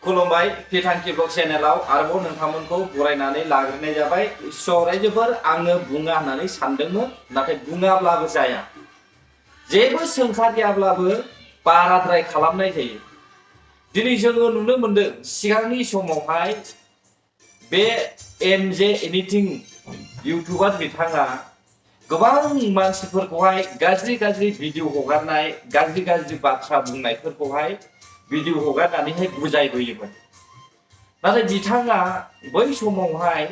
खुलुमबाय फिथांखि ब्लग चेनेलाव आरोबाव नोंथांमोनखौ बरायनानै लाग्रोनाय जाबाय। रायजोफोर आङो बुङा होननानै सानदोंमोन, नाथाय बुङाब्लाबो जाया। जेबो सोंखारियाब्लाबो बाराद्राय खालामनाय जायो। दिनै जोङो नुनो मोनदों सिगांनि समावहाय बे एमजे एनिथिं इउटुबार बिथाङा गोबां मानसिफोरखौहाय गाज्रि गाज्रि भिडिअ हगारनाय, गाज्रि गाज्रि बाथ्रा बुंनायफोरखौहाय भिडिअ हगारनानैहाय बुजायबोयोमोन। नाथाय बिथाङा बै समावहाय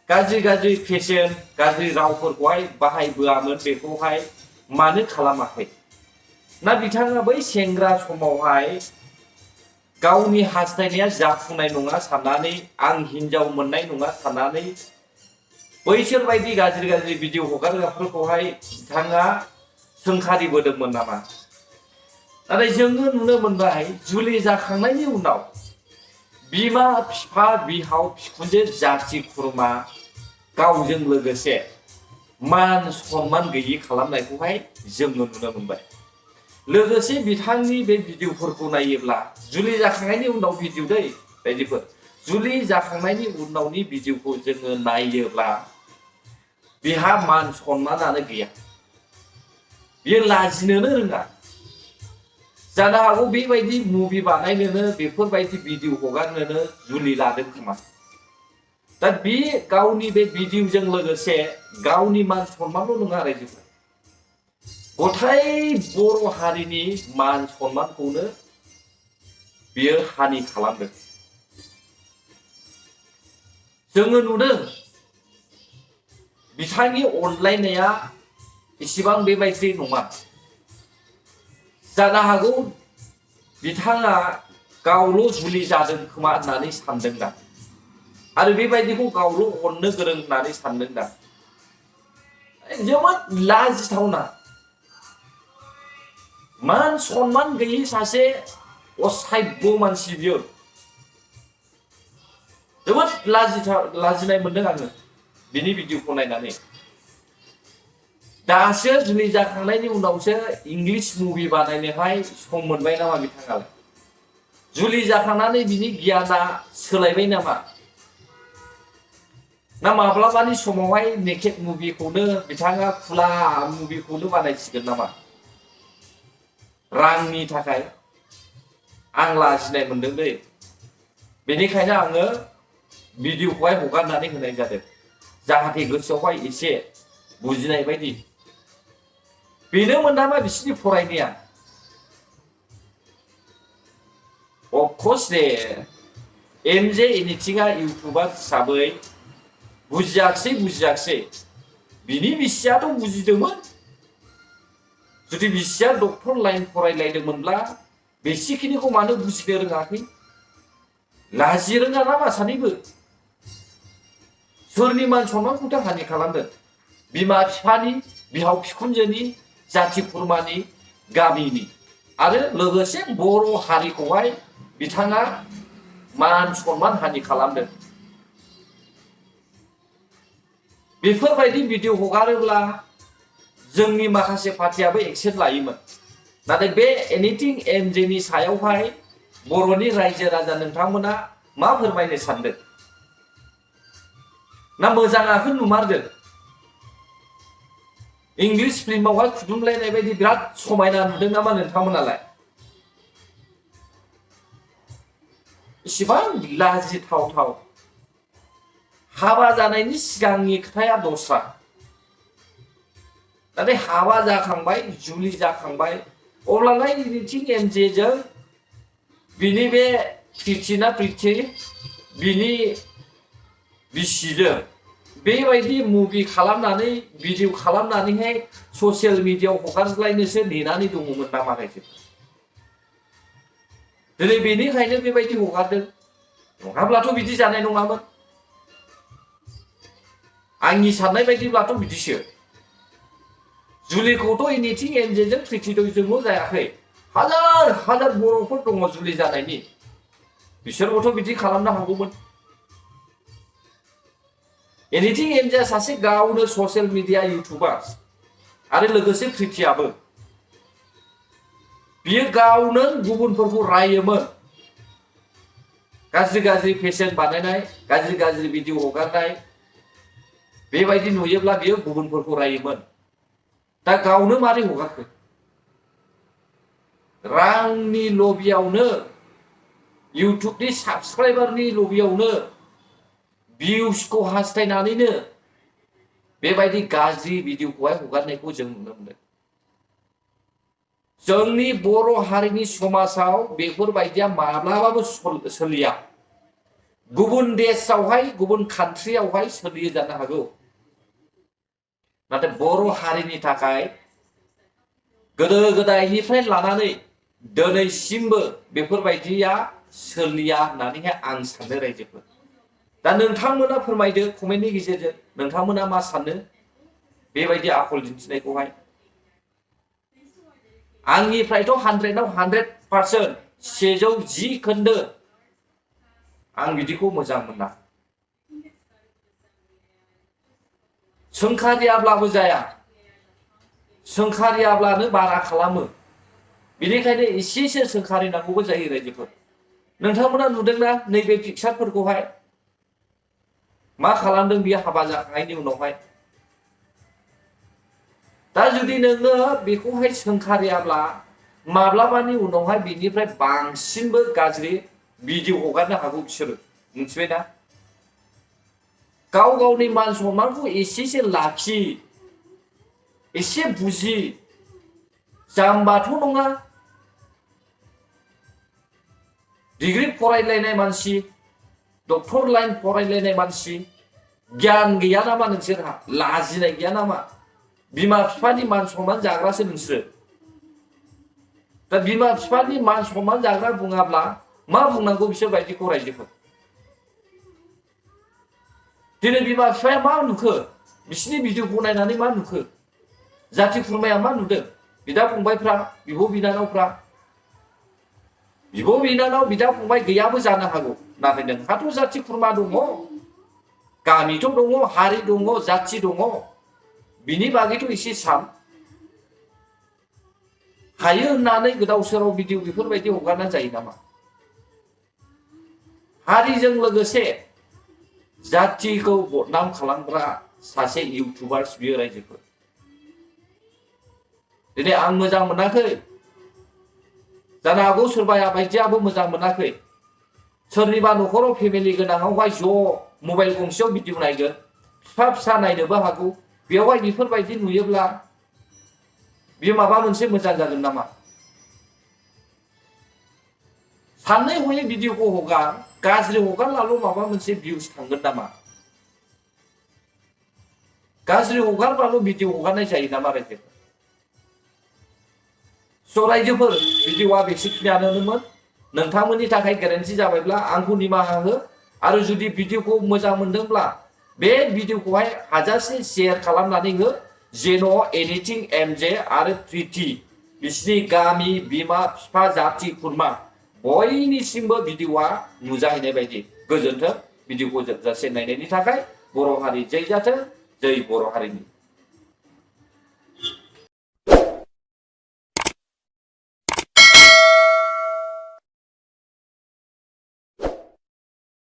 गाज्रि गाज्रि फेशन, गाज्रि रावफोरखौहाय बाहायबोआमोन। बेखौहाय मानो खालामाखै? ना बिथाङा बै सेंग्रा समावहाय गावनि हास्थायनाया जाफुंनाय नङा साननानै, आं हिनजाव मोननाय नङा साननानै बैसोर बायदि गाज्रि गाज्रि भिडिअ हगारग्राफोरखौहाय बिथाङा सोंखारिबोदोंमोन नामा? नाथाय जोङो नुनो मोनबाय जुलि जाखांनायनि उनाव बिमा बिफा, बिहाव बिखुनजो, जाथि खुरमा गावजों लोगोसे मान सनमान गैयि खालामनायखौहाय जोङो नुनो मोनबाय। लोगोसे बिथांनि बे भिडिअफोरखौ नायोब्ला, जुलि जाखांनायनि उनाव भिडिअ दै बायदिफोर, जुलि जाखांनायनि उनावनि भिडिअखौ जोङो नायोब्ला बिहा मान सनमानानो गैया। बियो लाजिनोनो रोङा। जानो हागौ बेबायदि मुभि बानायनोनो, बेफोरबायदि भिडिअ हगारनोनो जुलि लादों खोमा। दा बे गावनि बे भिडिअजों लोगोसे गावनि मान सनमानल' नङा रायजोफोर, गथाय बर' हारिनि मान सनमानखौनो बियो हानि खालामदों। जोङो नुदों बिथांनि अनलायनाया इसिबां बेबायदि नङा। जानो हागौ बिथाङा गावल' जुलि जादों खोमा होननानै सानदों दा, आरो बेबायदिखौ गावल' अननो गोरों होननानै सानदों दा। जोबोद लाजिथावना। मान सनमान गैयै सासे असभ्य मानसि बियो। जोबोद लाजिनाय मोनदों आङो बिनि भिडिअखौ नायनानै। दासो जुलि जाखांनायनि उनावसो इंलिश मुभि बानायनोहाय सम मोनबाय नामा बिथाङालाय? जुलि जाखांनानै बिनि गियाना सोलायबाय नामा? ना माब्लाबानि समावहाय नेकेट मुभिखौनो बिथाङा खुला मुभिखौनो बानायसिगोन नामा? रांनि थाखाय आं लाजिनाय मोनदों दै। बेनिखायनो आङो भिडिअखौहाय हगारनानै होनाय जादों, जाहाथे गोसोआवहाय एसे बुजिनाय बायदि। बेनोमोन नामा बिसिनि फरायनाया? अफकर्स दे, एमजे एनिथिंआ इउटुबार हिसाबै बुजियाखिसै। बिनि बिसियाथ' बुजिदोंमोन। जुदि बिसिया डक्टर लाइन फरायलायदोंमोनब्ला बेसेखिनिखौ मानो बुजिनो रोङाखै? लाजि रोङा नामा सानैबो? सोरनि मान सनमानखौथो हानि खालामदों? बिमा बिफानि, बिहाव बिखुनजोनि, जाथि खुरमानि, गामिनि, आरो लोगोसे बर' हारिखौहाय बिथाङा मान सनमान हानि खालामदों। बेफोरबायदि भिडिअ हगारोब्ला जोंनि माखासे पार्टियाबो एक्सेप्ट लायोमोन। नाथाय बे एनिथिं एमजेनि सायावहाय बर'नि रायजो राजा नोंथांमोना मा फोरमायनो सानदों? ना मोजाङाखौ नुमारदों? इंलिश फिल्मावहाय खुदुमलायनाय बायदि बिराद समायना नुदों नामा नोंथांमोनालाय? इसिबां लाजिथावथाव। हाबा जानायनि सिगांनि खोथाया दस्रा, नाथाय हाबा जाखांबाय, जुलि जाखांबाय, अब्लालाय एनिथिं एमजेजों बिनि बे प्रिथि बिनि बिसिजों बेबायदि मुभि खालामनानै, भिडिअ खालामनानैहाय ससियेल मिडियायाव हगारलायनोसो नेनानै दङमोन नामा रायजो? दिनै बेनिखायनो बेबायदि हगारदों, नङाब्लाथ' बिदि जानाय नङामोन। आंनि साननाय बायदिब्लाथ' बिदिसो। जुलिखौथ' एनिथिं एमजेजों प्रिथिजोंल' जायाखै, हाजार हाजार बर'फोर दङ जुलि जानायनि। बिसोरबोथ' बिदि खालामनो हागौमोन। एनिथिं एमजेआ सासे गावनो ससियेल मिडिया इउटुबार, आरो लोगोसे प्रिथियाबो। बियो गावनो गुबुनफोरखौ रायोमोन। गाज्रि फेशन बानायनाय गाज्रि भिडिअ हगारनाय बेबायदि नुयोब्ला बियो गुबुनफोरखौ रायोमोन। दा गावनो मारै हगारखो? रांनि लबियावनो, इउटुबनि साबस्क्राइबारनि लबियावनो, भिउसखौ हास्थायनानैनो बेबायदि गाज्रि भिडिअखौहाय हगारनायखौ जों नुनो मोनो। जोंनि बर' हारिनि समाजाव बेफोरबायदिया माब्लाबाबो सोलिया। गुबुन देशआवहाय, गुबुन कान्ट्रियावहाय सोलियो जानो हागौ, नाथाय बर' हारिनि थाखाय गोदो गोदायनिफ्राय लानानै दिनैसिमबो बेफोरबायदिया सोलिया होननानैहाय आं सानो रायजोफोर। दा नोंथांमोना फोरमायदो कमेन्टनि गेजेरजों नोंथांमोना मा सानो बेबायदि आखल दिन्थिनायखौहाय। आंनिफ्रायथ' 100आव 100% 110 खोन्दो आं बिदिखौ मोजां मोना। सोंखारियाब्लाबो जाया, सोंखारियाब्लानो बारा खालामो। बेनिखायनो एसेसो सोंखारिनांगौबो जायो रायजोफोर। नोंथांमोना नुदोंना नैबे पिक्सारफोरखौहाय मा खालामदों बियो हाबा जाखांनायनि उनावहाय? दा जुदि नोङो बेखौहाय सोंखारियाब्ला माब्लाबानि उनावहाय बिनिफ्राय बांसिनबो गाज्रि भिडिअ हगारनो हागौ बिसोरो, मिथिबायना? गाव गावनि मान सन्मानखौ एसेसो लाखि, एसे बुजि। जाम्बाथ' नङा, डिग्री फरायलायनाय मानसि, डक्टर लाइन फरायलायनाय मानसि, गियान गैया नामा नोंसोरहा? लाजिनाय गैया नामा? बिमा बिफानि मान सन्मान जाग्रासो नोंसोरो। दा बिमा बिफानि मान सन्मान जाग्रा बुङाब्ला मा बुंनांगौ बिसोर बायदिखौ रायजोफोर? दिनै बिमा बिफाया मा नुखो? बिसिनि भिडिअखौ नायनानै मा नुखो? जाथि खुरमाया मा नुदों? बिदा फंबायफ्रा, बिब' बिनानावफ्रा, बिब' बिनानाव बिदा फंबाय गैयाबो जानो हागौ, नाथाय नोंहाथ' जाथि खुरमा दङ, गामिथ' दङ, हारि दङ, जाथि दङ। बिनि बागैथ' एसे सान। हायो होननानै गोदाव सोराव भिडिअ बेफोरबायदि हगारना जायो नामा? हारिजों लोगोसे जाथिखौ बदनाम खालामग्रा सासे इउटुबार्स बियो रायजोफोर। दिनै आं मोजां मोनाखै, जानो हागौ सोरबाया बायदियाबो मोजां मोनाखै। सोरनिबा न'खराव फेमिलि गोनाङावहाय ज' मबाइल गंसेयाव भिडिअ नायगोन, फिफा फिसा नायनोबो हागौ। बेवहाय बेफोरबायदि नुयोब्ला बियो माबा मोनसे मोजां जागोन नामा? साननै हयै भिडिअखौ हगार, गाज्रि हगारब्लाल' माबा मोनसे भिउस थांगोन नामा? गाज्रि हगारब्लाल' भिडिअ हगारनाय जायो नामा रायजोफोर? स' रायजोफोर, भिडिअआ बेसेखिनियानोमोन। नोंथांमोननि थाखाय गोरोन्थि जाबायब्ला आंखौ निमाहा हो, आरो जुदि भिडिअखौ मोजां मोनदोंब्ला बे भिडिअखौहाय हाजासे शेयार खालामनानै हो, जेन' एनिथिं एमजे आरो प्रिति बिसिनि गामि, बिमा बिफा, जाथि खुरमा बयनिसिमबो भिडिअआ नुजाहैनाय बायदि। गोजोन्थों। भिडिअखौ जोबजासे नायनायनि थाखाय। बर' हारि जै जाथों, जै बर' हारिनि।